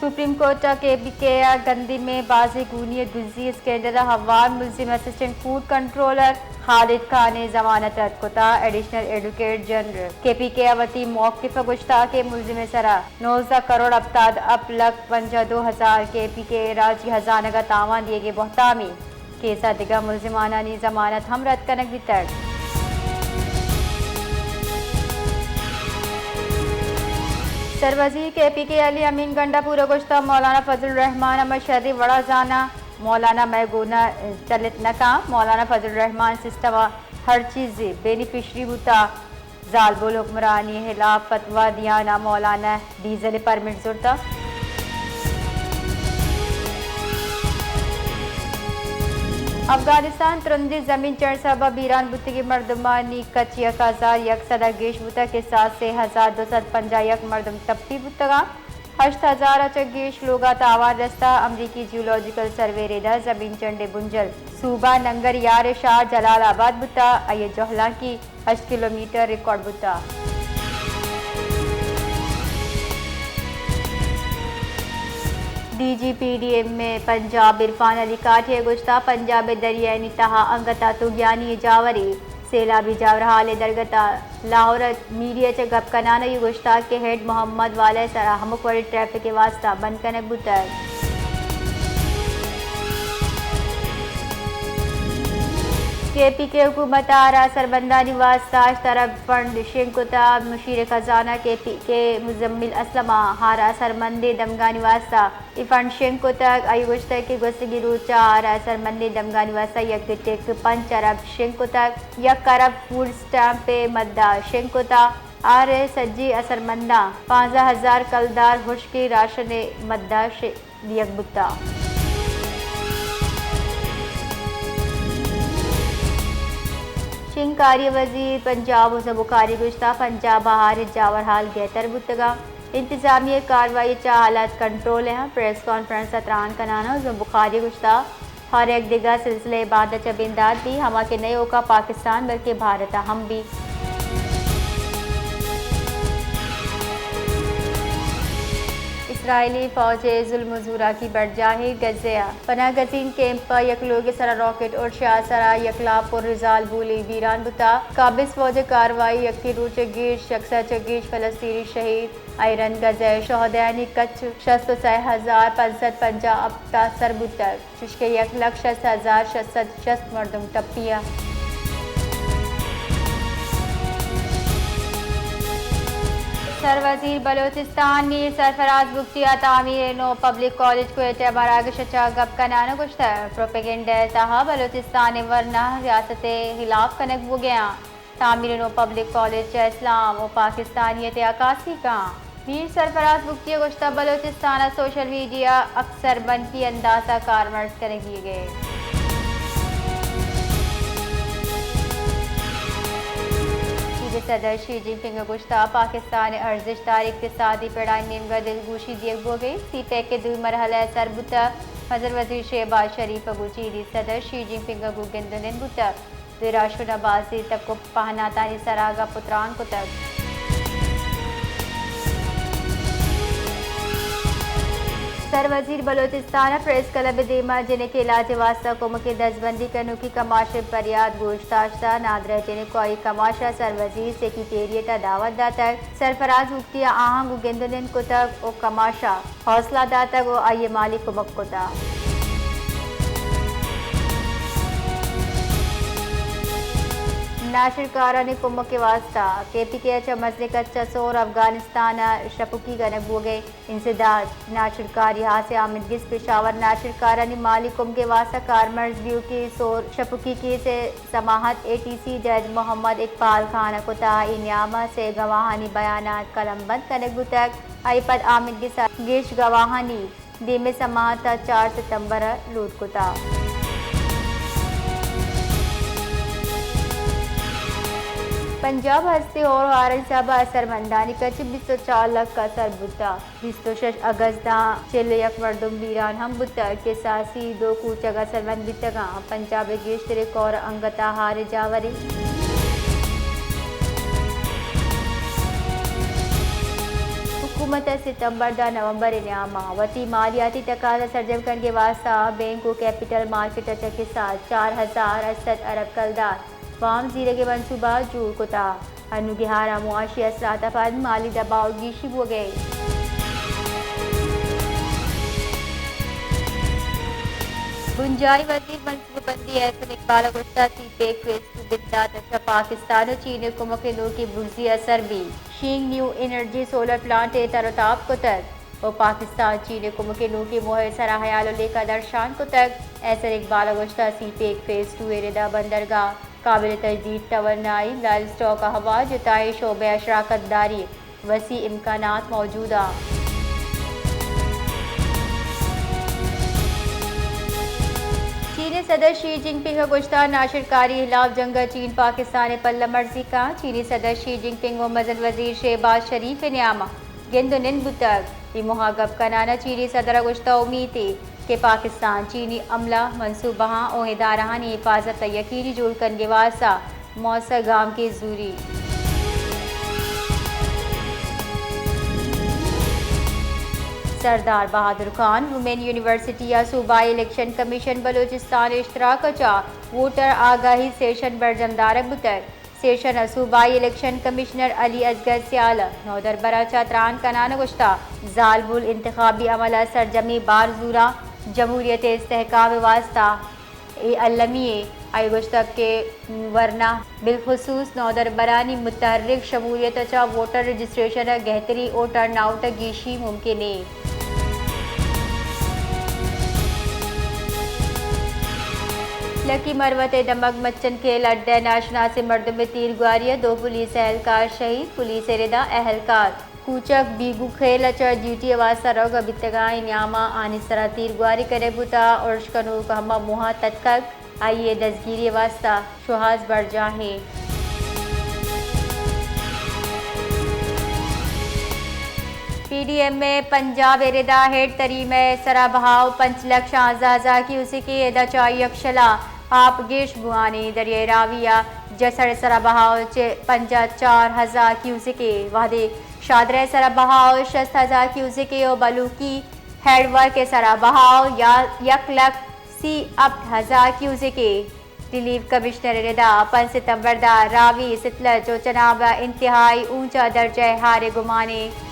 Supreme court ءَ کے پی کے ءِ گندم ءِ بازیں گونی ءِ دزی اسکینڈل ءَ ہوار ملزم اسسٹنٹ فوڈ کنٹرولر خالد خان ءِ ضمانت رد کتگ۔ ایڈیشنل ایڈووکیٹ جنرل کے پی کے ءَ وتی موقف ءَ گوشتگ کہ ملزم ءِ سرا نوزدہ کروڑ ہپتاد ہپت لکھ پنجاہ دو ہزار کے پی کے ءِ راجی ہزانگ ءَ تاوان دیگ ءِ بہتامی کیس ءَ دگہ ملزمانانی ضمانت ہم رد کنگ بیتگ۔ سروزیر کے پی کے علی امین گنڈا پور ءَ گوشتگ، مولانا فضل الرحمان ءَ من شریں وڑ ءَ زاناں، مولانا مئے گون ءَ چلت نہ کنت، مولانا فضل الرحمان سسٹم ءِ ہر چیز ءِ بینیفیشری بوتگ۔ زالبول حکمرانی ءِ ہلاپ فتویٰ دیان ءَ مولانا ءَ ڈیزل ءِ پرمٹ زرتگ۔ افغانستان ءَ ترندیں زمین چنڈ ءِ سبب ءَ بیران بوتگیں مردمانی کچ یک ہزار یک سد ءَ گیش بوتگ کہ ساہ سے ہزار دو سد پنجاہ یک مردم ٹپی بوتگ انت۔ ہشت ہزار ءَ چہ گیش لوگ ءَ تاوان رستگ۔ امریکی جیولوجیکل سروے ءِ رد ءَ زمین چنڈ ءِ بنجل صوبہ ننگریار ءِ شہر جلال آباد بوتگ، آئی ءِ جہلانکی ہشت کلومیٹر ریکارڈ بوتگ۔ D G P D M ءِ پنجاب عرفان علی کاٹھی ءَ گوشتگ، پنجاب ءِ دریائیانی تہا انگت ءَ طغیانی جاورے، سیلابی جاورھال ءِ درگت ءَ۔ لاہور ءَ میڈیا ءَ چہ گپ کنان ءَ آئی ءَ گوشتگ کہ ہیڈ محمد والا ءِ سرا ہمک وڑیں ٹریفک ءِ واستہ بند کنگ بوتگ۔ کے پی کے حکومت ءَ آر آسرمندانی واستہ ہشت ارب فنڈ شنگ کتگ۔ مشیر خزانہ کے پی کے مزمل اسلم ءَ آر آسرمندیں دمگانی واستہ اے فنڈ شنگ کتگ۔ آئی ءَ گوشتگ کہ گوستگیں روچ ءَ آر آسرمندیں دمگانی واستہ یک ٹک پنچ ارب شنگ کتگ، یک ارب فوڈ اسٹیمپ ءِ مدہ شنگ کتگ۔ آر ءِ سجیں اسرمنداں پانزدہ ہزار کلدار ہشکیں راشن ءِ مدہ ش-، دیگ بوتگ۔ شنگکاری ءِ وزیر پنجاب حسن بخاری ءَ گوشتگ، پنجاب ءَ آر ءِ جاورھال گہتر بوتگ انت، انتظامیہ ءِ کاروائی ءَ چہ حالات کنٹرول ءَ انت۔ پریس کانفرنس ءَ تران کنان ءَ حسن بخاری ءَ گوشتگ، آر یک دگہ سلسلہ ءِ باندا چہ بندات بیت، ہما کہ نئے اوکا پاکستان بلکہ بھارت ءَ ہم بیت۔ اسرائیلی فوج ءِ ظلم ءُ زوراکی برجاہ انت۔ غزہ ءِ پناہ گزین کیمپ ءِ یک لوگ ءِ سرا راکٹ ارش ءِ اثر ءَ یک لاپ ءُ رزالبولے بیران بوتگ۔ قابض فوج ءِ کاروائی یکیں روچ ءَ گیش، یک سد چہ گیش فلسطینی شہید، آئی رند غزہ ءِ شہدایانی کچ شست ءُ سئے ہزار پنچ سد پنجاہ ہپت ءَ سر بوتگ، چوشکہ یک لکھ شست ہزار شش سد شست مردم ٹپی انت۔ سروزیر بلوچستان میر سرفراز بگٹی ءَ تعمیر نو پبلک کالج کوئٹہ ءِ مراگش ءَ چہ گپ کنان ءَ گوشتگ، پروپیگنڈا ءِ تہا بلوچستان ءِ ورنا ریاست ءِ ہلاپ کنگ بوگ ءَ انت۔ تعمیر نو پبلک کالج چہ اسلام ءُ پاکستانیت ءِ عکاسی کنت۔ میر سرفراز بگٹی ءَ گوشتگ، بلوچستان ءَ سوشل میڈیا اکثر منفی انداز ءَ کارمرز کنگ بیگ ءَ۔ چین ءِ صدر شی جن پنگ ءَ گوشتگ، پاکستان ءِ ارزشت دار اقتصادی پڑانی نیمگ ءَ دلگوشی دیگ بوگ ءَ انت۔ سی پیک ءِ دومی مرحلہ ءَ سر بوتگ۔ مزن وزیر شہباز شریف ءَ گوں چینی صدر شی جن پنگ ءَ گوں گند ءُ نند بوتگ۔ دوئیں راہشون ءَ بازیں تک ءُ پہناتانی سرا گپ ءُ تران کتگ۔ سروزیر بلوچستان ءَ پریس کلب ءِ دیما جنک ءِ علاج ءِ واستہ کمک ءِ دزبندی کنوکی کماش ءِ پریات گوش داشتگ۔ نادراہ جنک ءُ آئی کماش ءَ سروزیر سیکرٹریٹ ءَ دعوت داتگ۔ سرفراز بگٹی ءَ آہاں گوں گند ءُ نند کتگ ءُ کماش ءَ حوصلہ داتگ ءُ آئی ءَ مالی کمک کتگ۔ ناشرکارانی کمک ءِ واستہ کے پی کے ءَ چہ مزنیں کچ ءَ سور افغانستان ءَ شپکی کنگ بوگ ءَ انسداد۔ ناشرکاری ہاسیں آمدگس پشاور ناشرکارانی مالی کمک ءِ واستہ کارمرز بیوکی سور شپکی کیس ءِ سماعت اے ٹی سی جج محمد اقبال خان ءَ کتگ۔ اے نیام ءَ سے گواہانی بیانات قلم بند کنگ بوتگ۔ آئی ءَ پد آمدگس ءَ گیش گواہانی دیم ءَ سماعت ءَ چار ستمبر ءَ لوٹ کتگ۔ پنجاب ءِ ہستیں ہور ءُ ہارن صاحب ءَ اثرمندانی کچ بیست ءُ چار لکھ ءَ سر بوتگ۔ بیست ءُ شش اگست ءَ چل ءُ یک مردم بیران ہم بوتگ کہ سیاسی دو کوچگ اثرمند بیتگ انت۔ پنجاب ءِ گیشتریں کور انگت ءَ ہار ءُ جاور انت۔ حکومت ءَ ستمبر داں نومبر ءِ نیام ءَ وتی مالیاتی تقاضا سرجم کنگ ءِ واستہ بینک ءُ کیپٹل مارکیٹ ءَ چہ کساس چار ہزار ہشت سد ارب کلدار وام زیرگ ءِ منصوبہ جوڑ کتگ۔ انوگیں ہار ءَ معاشی اثرات ءَ پد مالی دباؤ گیشی بوگ ءَ انت۔ بنجاہی وزیر منصوبہ بندی احسن اقبال ءَ گوشتگ، سی پیک فیز ٹو بندات ءَ چہ پاکستان ءُ چین ءِ کمک ءِ نوکیں برزی اثر بیت۔ شینگ نیو انرجی سولر پلانٹ ءَ تر ءُ تاب کتگ ءُ پاکستان چین ءِ کمک ءِ نوکیں موہ ءِ سرا ہیال ءُ لیکہ درشان کتگ۔ احسن اقبال ءَ گوشتگ، سی پیک فیز ٹو ءِ ردا بندرگاہ، قابل تجدید توانائی، لائیو اسٹاک ءِ ہواجتائیں شعبہ ءَ شراکت داری وسیع امکانات موجود انت۔ چین ءِ صدر شی جن پنگ ءَ گوشتگ، ناشرکاری ہلاپ جنگ ءَ چین پاکستان ءِ پلہ مرزی کنت۔ چینی صدر شی جن پنگ ءُ مزن وزیر شہباز شریف ءِ نیام ءَ گند ءُ نند بوتگ۔ اے موہ ءَ گپ کنان ءَ چینی صدر ءَ گوشتگ، امیتے کہ پاکستان چینی عملہ، منصوبہاں ءُ ادارہانی حفاظت ءَ یقینی جوڑ کنگ ءِ واستہ موثر گامکے زوریت۔ سردار بہادر خان وومن یونیورسٹی ءَ صوبائی الیکشن کمیشن بلوچستان ءِ اشتراک ءَ چہ ووٹر آگاہی سیشن برجم دارگ بوتگ۔ سیشن ءَ صوبائی الیکشن کمشنر علی اصغر سیال ءَ نودربر ءَ چہ تران کنان ءَ گوشتگ، زالبول انتخابی عمل ءَ سرجمیں بار زوراں جمہوریت ءِ استحکام ءِ واستہ اے المی ایں۔ آئی ءَ گوشتگ کہ ورنا بالخصوص نودربرانی متحرک شمولیت ءَ چہ ووٹر رجسٹریشن ءَ گہتری ءُ ٹرن آؤٹ ءَ گیشی ممکن ایں۔ لکی مروت ءِ دمگ مچن کھیل اڈ ءَ ناشناسیں مردم ءِ تیرگواری ءَ دو پولیس اہلکار شہید، پولیس ءِ ردا اہلکار کوچک بیگو کھیل ءَ چہ ڈیوٹی ءِ واستہ روگ ءَ بیتگاں، اے نیام ءَ آنی سرا تیرگواری کنگ بوتگ، ارش کنوک ہما موہ ءَ تتکگ، آئی ءِ دزگیری ءِ واستہ شوہاز برجاہ ایں۔ پی ڈی ایم اے پنجاب ءِ ردا ہیڈ تریم ءِ سرا بہاؤ پنچ لکھ شانزدہ ہزار کیوسک ءِ، ادا چہ یکشلا آپ گیش بوان ایں۔ دریائے راوی ءِ جسڑ ءِ سرا بہاؤ چہ پنجاہ چار ہزار کیوسک ءِ، وہدے شادرہ ءِ سرا بہاؤ شست ہزار کیوسک ءِ ءُ بلوکی ہیڈ ورک ءِ سرا بہاؤ یا یک لکھ سی ہپت ہزار کیوسک ءِ۔ ریلیف کمشنر ءِ ردا پنچ ستمبر داں راوی، ستلج ءُ چناب ءَ انتہائی اونچا درجہ ءِ ہار ءِ گمان ایں۔